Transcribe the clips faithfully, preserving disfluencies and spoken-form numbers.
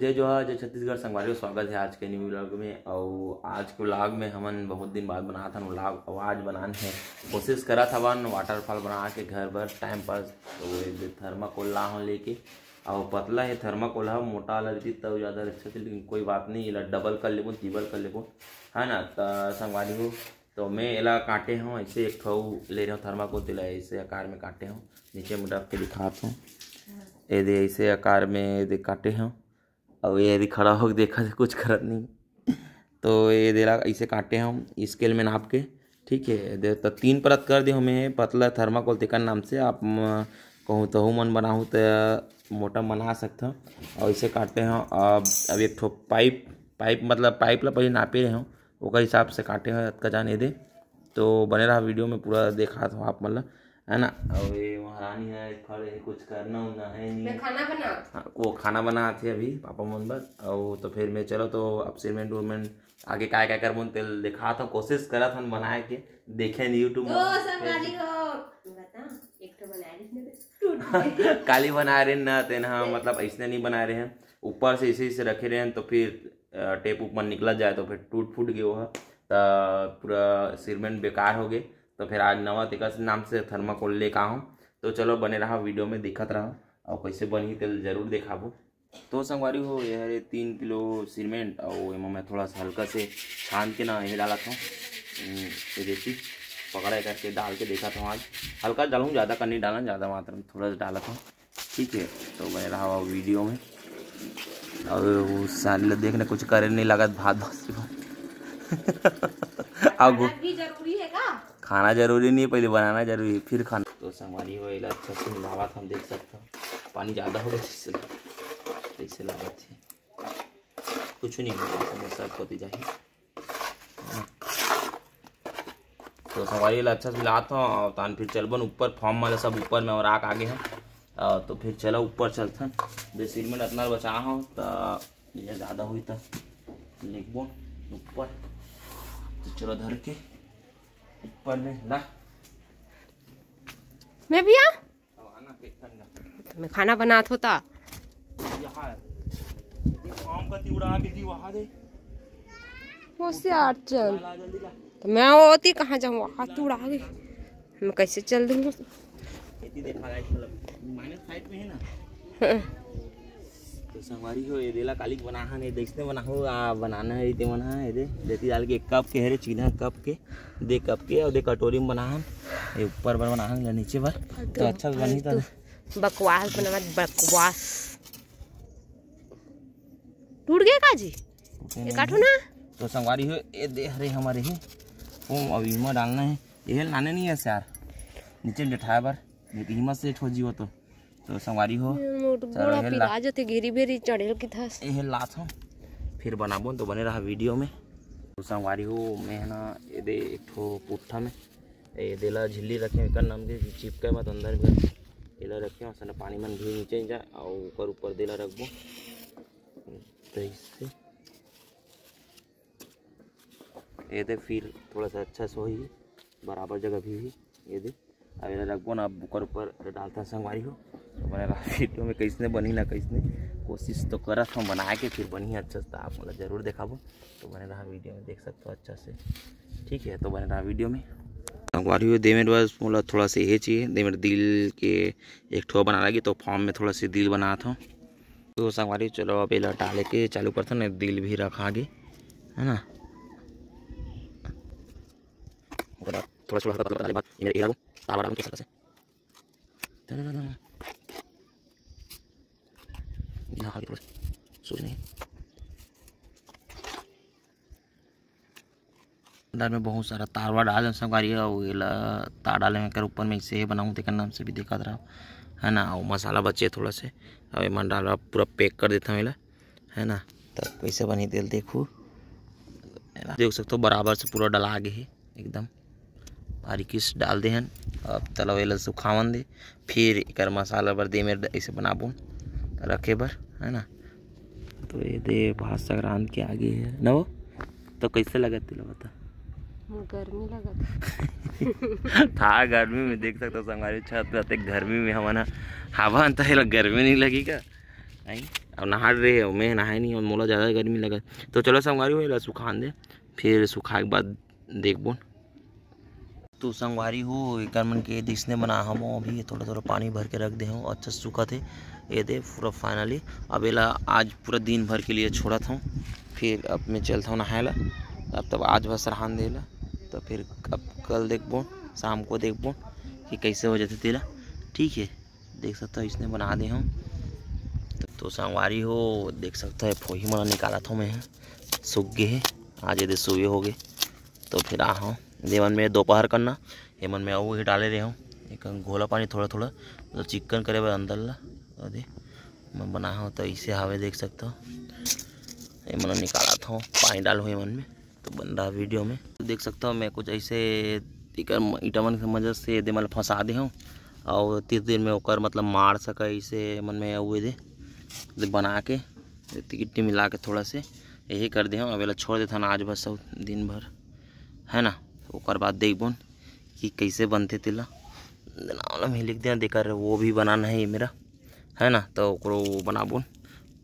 जय जोहार, जय छत्तीसगढ़ संगवारी हो, स्वागत हे आज के न्यू व्लॉग में। अउ आज के व्लॉग में हमन बहुत दिन बाद बनात हन व्लॉग, अउ आज बनान हे, कोशिश करत हवन वाटरफॉल बना के घर बर टाइम पास। तो ये दे थर्माकोल ला हन लेके, अउ पतला हे थर्माकोल ह, मोटा वाला रहितिस त ज्यादा अच्छा रहितिस, लेकिन कोई बात नहीं, एला डबल कर लेबो, ट्रिपल कर लेबो, है ना। त संगवारी हो, तो मैं एला काटे हूँ ऐसे, एक ठो ले रहे हूँ थर्माकोल, तेला ऐसे आकार में काटे हूँ, नीचे में रख के दिखात हूँ। ये दे ऐसे आकार में ये दे काटे हूँ। अउ ये यदि खड़ा होके देखा तो कुछ करत नहीं। तो ये देला ऐसे काटे हम स्केल में नाप के, ठीक है। दे तो तीन परत कर दे हमें पतला थर्माकोल, तेकर नाम से आप म-, कहूँ तहू मन बनाहू त मोटा बना सकत हो। और इसे काटे हैं। अब अब एक ठो पाइप, पाइप मतलब पाइप ला पहले नापे रहे हो, ओकर हिसाब से काटे हैं अतका जान ये दे। तो बने रहा वीडियो में, पूरा देखा था आप मतलब, है ना। और ये महारानी है खड़े है, कुछ करना उरना है नहीं। मैं खाना बना। हाँ, वो खाना बनात हे अभी पापा मन बर। और तो फिर मैं चलो तो अब सिरमेंट उरमेंट आगे काय काय करबो तेल दिखात हूँ, कोशिश करत हन बनाए के, देखे नहीं YouTube तो में। संगवारी हो, बता, एक तो बनाए रहे थे, टूट गए। काली बनाए रहे ना तेन, हाँ, मतलब ऐसने नहीं बनाए रहे हैं, ऊपर से इसे इसे रखे रहे हैं, तो फिर अ, टेप ऊपर निकलत जाए तो फिर टूट फूट गए वो ह, त पूरा सिरमेंट बेकार हो गए। तो फिर आज नवा तेकर नाम से थर्माकोल लेके आहूँ। तो चलो बने रहा वीडियो में, दिखत रहा और कैसे बनही तेल जरूर दिखाबो। तो संगवारी हो, ये हरे तीन किलो सिरमेंट और एमा मैं थोड़ा सा हल्का से छान के ना ये डालत हूँ। हम्म, ये देखी पकड़ा करके डाल के देखत हूँ। आज हल्का डालूँ, ज़्यादा कर नहीं डालन, ज़्यादा मात्रा में थोड़ा सा डालत हूँ, ठीक है। तो बने रहा वीडियो में। और वो साले ला देखने कुछ करे नहीं लागत, भात भात से भात। अब खाना भी जरूरी है का? खाना जरूरी नहीं है, पहले बनाना जरूरी है, फिर खाना। तो संगवारी हो, एला अच्छा से मिलावत हम, देख सकते हो पानी ज़्यादा हो गया, इससे, इससे लागत है कुछ नहीं होगा, सब होती जाए। तो संगवारी ला अच्छा से मिलात हूँ और तान फिर चलबन ऊपर, फॉर्म वाला सब ऊपर में और आग आगे है। अ, तो फिर चलो ऊपर चलथन। दे सिरमेंट अतना बचा हूँ, तो ये ज़्यादा हुई तो लिखबो ऊपर। तो चलो धर के ऊपर में ला। मैं भी आ? मैं खाना बनात होता। होशियार चल। तो मैं होती कहाँ जाऊँ, वहाँ तू उड़ा गई। मैं कैसे चल दूँगी? तो संगवारी हो, ये देला कालिक बना हन, ये देसने बना हो, आ, बनाना है, ये मन हा, ये दे, देती डाल के एक कप के हरे, चीना कप के, दे कप के, और दे कटोरी में बना हन, ये ऊपर बर बना हन, नीचे बर, तो अच्छा बनही। तो बकवास बनावत, बकवास। टूट गए का जी? ये काटो ना। तो संगवारी हो, ये दे हरे हमारे ही। वो अभी इमा डालना है। ये लाने नहीं है यार। नीचे में बैठाए बर। ये हिम्मत से ठो जीवो तो। तो संगवारी हो। ये मोट चलो, गोड़ा ये ला। पिरा जते घेरी बेरी चढ़ेल की थस। ये लात हो। फिर बनाबो तो बने रहा वीडियो में। तो संगवारी हो, मैं है ना, ये दे एक ठो पुट्ठा में ये देला झिल्ली रखे, एकर नाम के चिपके मत अंदर में। एला रखे, असन पानी मन भी नीचे जा, और ऊपर, ऊपर देला रखबो। तो इससे ये दे फिर थोड़ा सा अच्छा से होही, बराबर जगह भी हुई। ये दे, अब एला रखबो ना, अब ऊपर, ऊपर डालता संगवारी हो। तो बने रहा वीडियो में, कैसने बनी ना कैसने, कोशिश तो करत हम बनाए के, फिर बनी अच्छा से, तो आप मतलब जरूर देखाबो। तो बने रहा वीडियो में, देख सकते हो अच्छा से, ठीक है। तो बने रहा वीडियो में। संगवारी हो, दे मिनट बस मोला थोड़ा सा ये चाहिए, दे मिनट दिल के एक ठो बना लगी, तो फॉर्म में थोड़ा सा दिल बनात हूँ। तो संगवारी चलो, अब एला डाले के चालू करथन, दिल भी रखा गे, है ना। ओकर बाद थोड़ा, थोड़ा हल्का, हल्का डाले बाद ये मेरा ये लागो, तावा डालूं तो हल्का से। यहाँ आगे थोड़ा सा सोच नहीं। दाल में बहुत सारा तारवा डाल संगवारी, अउ एला तार डाले में एकर ऊपर में इसे बनाऊँ, तेकर नाम से भी देखत रहो, है ना। अउ मसाला बचे थोड़ा से, अउ एमन डाल पूरा पैक कर देता हूँ एला, है ना। तब कैसे बनी तेल देखू, है ना। देख सकते हो बराबर से पूरा डला गे हे एकदम। बारीकी से डाल दे हन। अब तलवे ला सुखावन दे, फिर एकर मसाला बर दे मेर ऐसे बनाबो रखे बर, है ना। तो ये दे भात संक्रांत के आगे है ना वो। तो कैसे लगत तेला बता? गर्मी लगत। था गर्मी में, देख सकते हो संगवारी, छत पे अतेक गर्मी में हमन ह हावन त एला गर्मी नहीं लगी का? नहीं। अब नहा रहे हो, मैं नहाए नहीं हूँ, मोला ज़्यादा गर्मी लगा। तो चलो संगवारी हो, एला सुखान दे, फिर सुखाए के बाद देखबो। तो संगवारी हो, एकर मन के दिसने बना हम अभी थोड़ा थोड़ा पानी भर के रख दे हूँ, अच्छा सूखत हे। ये दे पूरा finally, अब एला आज पूरा दिन भर के लिए छोड़त हूँ, फिर अब मैं चलता हूँ नहाए ला। अब तब आज बस रहन दे ला, तो फिर अब कल देखबो, शाम को देखबो कि कैसे हो जाते तेला। ठीक है, देख सकता हो, इसने बना दे हूँ। तो संगवारी हो, देख सकता है, फोही मन निकालत हूँ मैं, सूख गे हे। आज ये दे सुबह हो गए, तो फिर आ हूँ। ये मन में दोपहर करना, ये मन में अउ ये डाले रहे हूँ, एक घोला पानी थोड़ा थोड़ा, मतलब चिक्कन करे बर अंदर ला। और दे, मैं बनाए हूँ, तो इसे हावे देख सकता हो, ये मन निकालत हूँ, पानी डाल हूँ ये मन में, तो बन रहा वीडियो में। तो देख सकता हो, मैं कुछ ऐसे एकर म-, ईटा मन के मदद से दे, मतलब फंसा दे हूँ, और तीस दिन में ओकर मतलब मार सके, इसे मन में हुए दे, दे बना के, गिट्टी मिला के थोड़ा से यही कर दे हूँ। अब एला छोड़ देथन आज बस दिन भर, है ना। ओकर बाद देखबोन कि कैसे बनथे तेला। नाम वाला में लिख दिया, देकर वो भी बनाना है ये मेरा, है ना, तो ओकरो बनाबोन।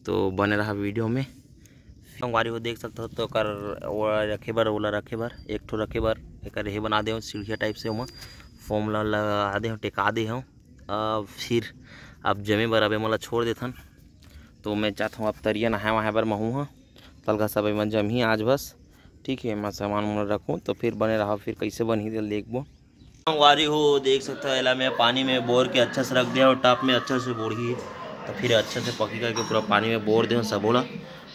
तो बने रहा वीडियो में। संगवारी हो देख सकते हो, तो ओकर ओला रखे बर, ओला रखे बर, एक ठो रखे बर एकर ये बना दे हूँ, सीढ़िया टाइप से ओमा फोम ला लगा दे हूँ, टेका दे हूँ। अब फिर अब जमे बर अब एमन ला छोड़ देथन। तो मैं चाहत हूँ अब तरिया नहाए वहाए बर महू हाँ, तलगा सब एमन जमही आज बस। ठीक है, मैं सामान वामान रखूँ, तो फिर बने रहा, फिर कैसे बनही तेला देखबो। संगवारी हो देख सकता है, एला मैं पानी में बोर के अच्छा से रख दे हूँ, टब में अच्छा से बोरही, तो फिर अच्छा से पकी करके पूरा पानी में बोर दे हूँ सबो ला।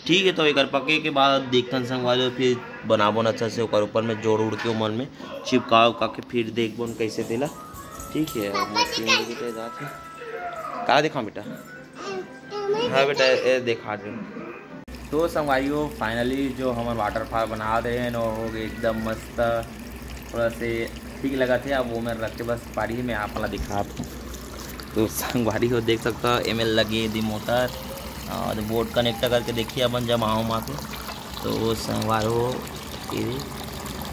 ठीक है, तो एकर पके के बाद देखथन संगवारी हो, फिर बनाबोन अच्छा से, ओकर ऊपर में जोड़ उड़ के ओमन में चिपका उका के फिर देखबोन कैसे तेला। ठीक है, और मशीन लेके तो जात है। का दिखाऊं बेटा? हाँ बेटा, ये दिखा दे। तो संगवारी हो, finally जो हमर वाटरफॉल बना दे हैं, वो हो गए एकदम मस्त, थोड़ा से ठीक लगा थे। अब वो मैं रख के बस पारी में आप वाला दिखा दूँ। तो संगवारी हो देख सकता हो, एमे लगे दी मोटर और बोर्ड कनेक्ट करके देखिए अपन जमा हो माँ के। तो संगवारी हो, ये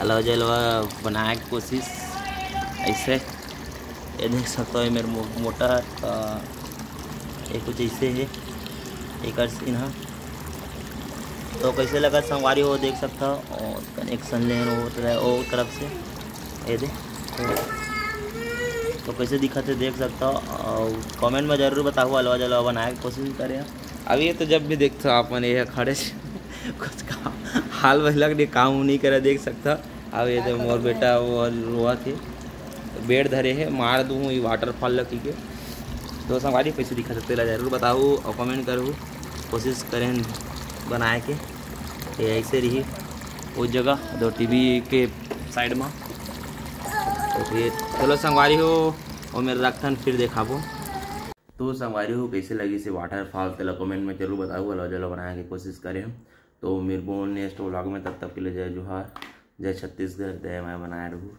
अलवा जलवा बनाए के कोशिश ऐसे, ये देख सकता हो, ये मेरे मो-, मोटर, अ, ये कुछ ऐसे है, एकर सीन है। तो कैसे लगा संगवारी हो देख सकता हो, और कनेक्शन ले रहे हो तरह, ओ तरफ से, ये दे। तो कैसे दिखत है देख सकता हो, और कमेंट में जरूर बताओ, अलवा जलवा बनाए के कोशिश करें। अब ये तो जब भी देखते हो आप मन ये खड़े से कुछ का हाल बहलक नहीं, काम नहीं करे देख सकता। अब ये तो मोर बेटा वो रोआ थे, बेड धरे है, मार दूँ ये वाटरफॉल लकी के। तो संगवारी कैसे दिखत है तेला जरूर बताओ और कमेंट करो, कोशिश करें बनाए के। ये ऐसे रही वो जगह दो टीवी के साइड में। तो फिर चलो संगवारी हो, और मेरे रखथन फिर देखाबो। तो संगवारी हो, कैसे लगी से वाटरफॉल तेला कमेंट में जरूर बताओ, अलवा जलवा बनाए के कोशिश करें हम। तो मिलबो नेक्स्ट व्लॉग में, तब तक के लिए जय जोहार, जय छत्तीसगढ़, दया माया बनाए रहू।